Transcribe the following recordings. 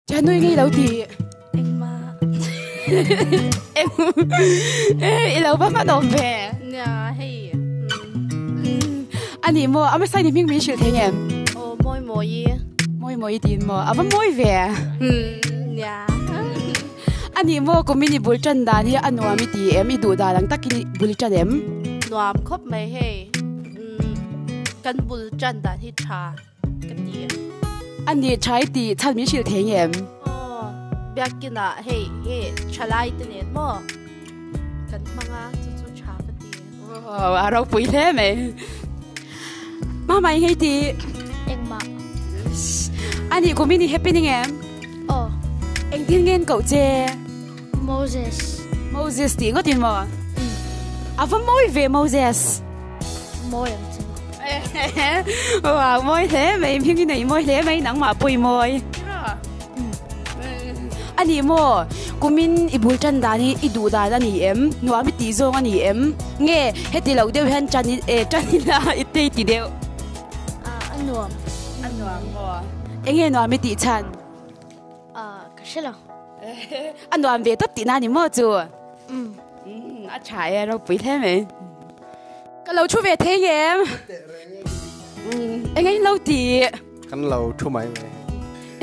Chanui ngei lo ti. Engmah. I lo va hman awm ve. Nia hei. Ani maw a hmasa ni hming min hrilh thei ngem? Aw mawi mawi. Mawi mawi tiin maw a va mawi ve. Nia. Ani maw kumin i bul tan dan hi a nuam i ti em? I duh dan ang takin i bul tan em? Nuam khawp mai hei. Kan bul tan dan hi tha. Ka ti. A nih tha i tih chhan min hrilh thei ngem? Aw, biakinah hei hi thalai te nen maw kan hmang a, chu chu tha ka ti. Aw, a ropui hle mai. Mama i ngei tih? Engmah. A nih kum i ni happy ni ngem? Aw. Engtin nge an koh che? Moses. Moses tih ngawtin maw? A va mawi ve Moses. Mawi ang chu. Wow, mawi hle mai, hming i nei mawi hle mai, nangmah pawh i mawi. A ni maw, kumin i bul tan dan hi i duh dan a ni em? Nuam i tih zawng a ni em? Nge heti loh deuh hian tan i tan ila i tei ti deuh? A nuam. A nuam maw? Enge nuam i tih chhan? Ka hre lo. A nuam ve tawp tihna a ni maw chu? A tha e, ropui hle mai. Ka lo thu ve thei em? Eng in lo ti? Kan lo thu mai mai.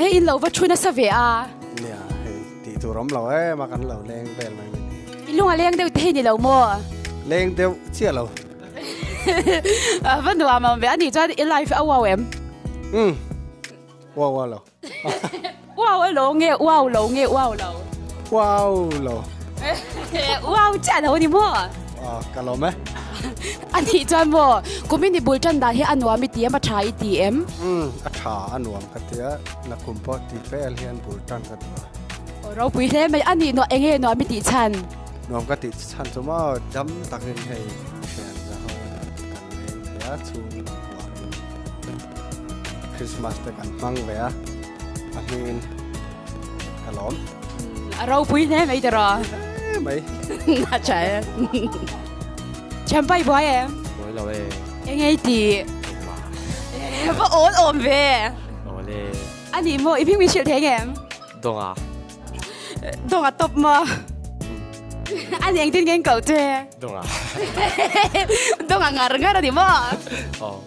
E in lo va thu nasa ve a. Nia, hei tih tur awm lo em a kan lo leng vel mai mai ni. I lung a leng deuh thei ni lo maw? Leng deuh chiah lo. Va nuam awm ve a nih chuan i life a uau em? Umm, uau uau lo. Uau a lo nge uau lo nge uau lo? Uau lo. Uau chiah lo a ni maw? Aw ka lawm e. A nih chuan maw kumin i bul tan dan hi a nuam i ti em a tha i ti em? Umm a tha a nuam ka tia nakum pawh ti vel hian bul tan ka duh a. Aw ropui hle mai a nih nuah enge nuam i tih chhan? Nuam ka tih chhan chu maw dam takin hei thian za ho kan leng thei a chhung kuahin Christmas te kan hmang ve a a hmingin ka lawm. A ropui hle mai tiraw? Hle mai. A tha e. Thianpa i buai em? Buai lo e. Enge i tih? Engmah. Va awl awm ve. Awl e. A nih maw i hming min hrilh thei ngem? Dawnga. Dawng a tawp maw? A ni engtin nge in koh che? Dawng a. Dawng a ngar ngar a ni maw? Aw.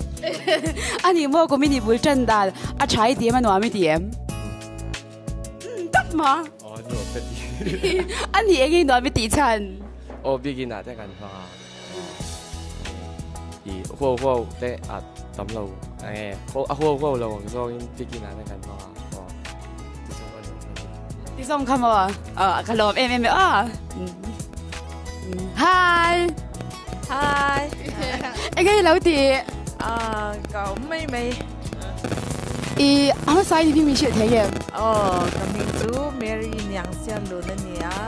A ni maw kum i ni bul tan dan a tha i ti em a nuam i ti em? Tawp maw? Aw nuam ka ti. A ni eng i nuam i tih chhan? Aw bikin ah te kan hmang a. I huau huau te a tam lo enge a huau huau lo ang zawngin bikin ah te kan hmang a. Aw. Ti zawng kha maw? Aw ka lawm em em e aw. Hi. Hi. Enge i lo ti? Ah ka awm mai mai. I a hmasa in i hming min hrilh thei em? Aw ka hming chu Mary Niangsian Lun a ni a,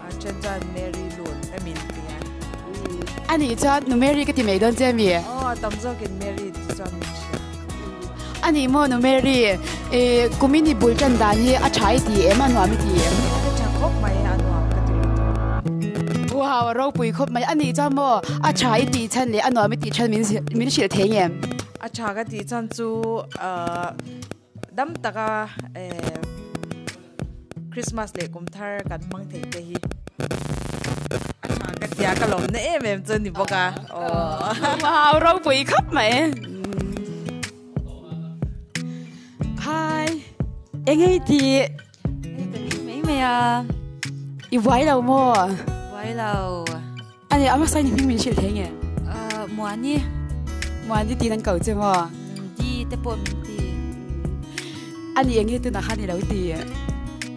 a then chuan Mary Lun ka min ti a. A nih chuan nu Mary ka ti mai dawn che a mi? Aw a tam zawkin Mary ti chuan min hrilh. A nih maw nu Mary, i kumin i bul tan dan hi a tha i ti em, a nuam i ti em? Ka tha khawp mai, a nuam ka ti lutuk. Wow, a ropui khawp mai. A nih chuan maw a tha i tih chhan leh a nuam i tih chhan min min hrilh thei ngem? A tha ka tih chhan chu dam taka Christmas leh kum thar kan hmang thei te hi a tha ka tia ka lawmna em em chu ni bawk a. Wow, ropui khawp mai. Hi, eng ei ti? Hei ka ni mai mai a. I buai lo maw? Buai lo. Ani a hmasa in hming min hrilh thei nge? Muani. Muani tiin an ko che maw? Di te pawh min ti. Ani eng nge tunah khan i lo ti?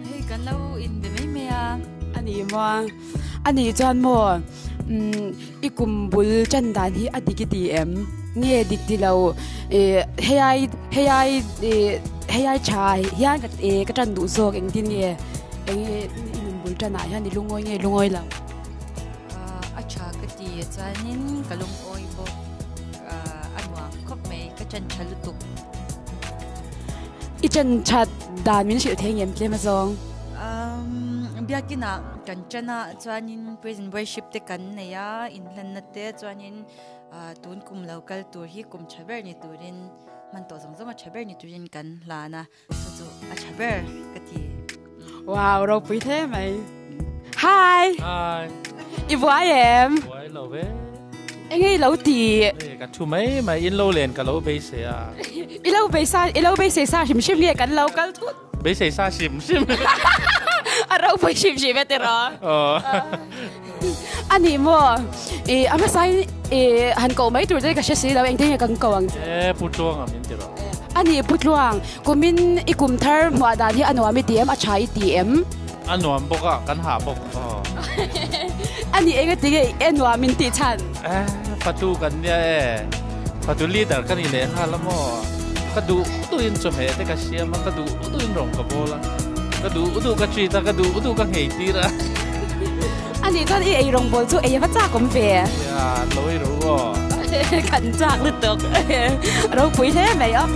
Hei kan lo inbe mai mai a. Ani maw? Ani chuan maw i kum bul tan dan hi a dik i ti em? Nge dik ti lo hei ai hei ai hei ai tha hian ka tan duh zawk engtin nge eng nge i nun bul tanah hian i lungawi nge lungawi lo? A tha ka ti chuanin ka lungawi bawk a nuam khawp mai ka chan tha lutuk. I chan that dan min hrilh thei ngem tlem a zawng? Biakinah kan chan a chuanin praise and worship te kan nei a inhlanna te chuanin tun kum lo kal tur hi kum tha ber ni turin hman tawh zawng zawng a tha ber ni turin kan hlan a. chu a tha ber ka ti. Wow, ropui hle mai. Hi! Hi! I buai em? Buai lo ve. Enge i lo ti? Hei, ka thu mai mai, in lo len ka lo beisei a. I lo beisa, i lo beisei sa hrim hrim nge kan lo kal thut? Beisei sa hrim hrim. A ropui hrim hrim e tiraw? Aw. A ni maw? I a hmasa in i han koh mai tur te ka hre si lo, engtin nge kan ko ang che? E, Pu Tluang a min ti rawh. A ni Pu Tluang, kumin i kum thar hmuah dan hi a nuam i ti em, a tha i ti em? A nuam bawk a, kan hah bawk aw. A ni eng ati nge e nuam in tih chhan? E, fatu kan nia e, fatu leader ka ni leh nghal a maw? Ka duh duhin chawhmeh te ka siam a, ka duh duhin rawng ka bawl a, ka duh duh ka treat a, ka duh duh ka nghei tir a. A nih chuan i ei rawngbawl chu ei a va chak awm ve. Nia, lo ei ro aw. Kan chak lutuk. Ropui hle mai aw.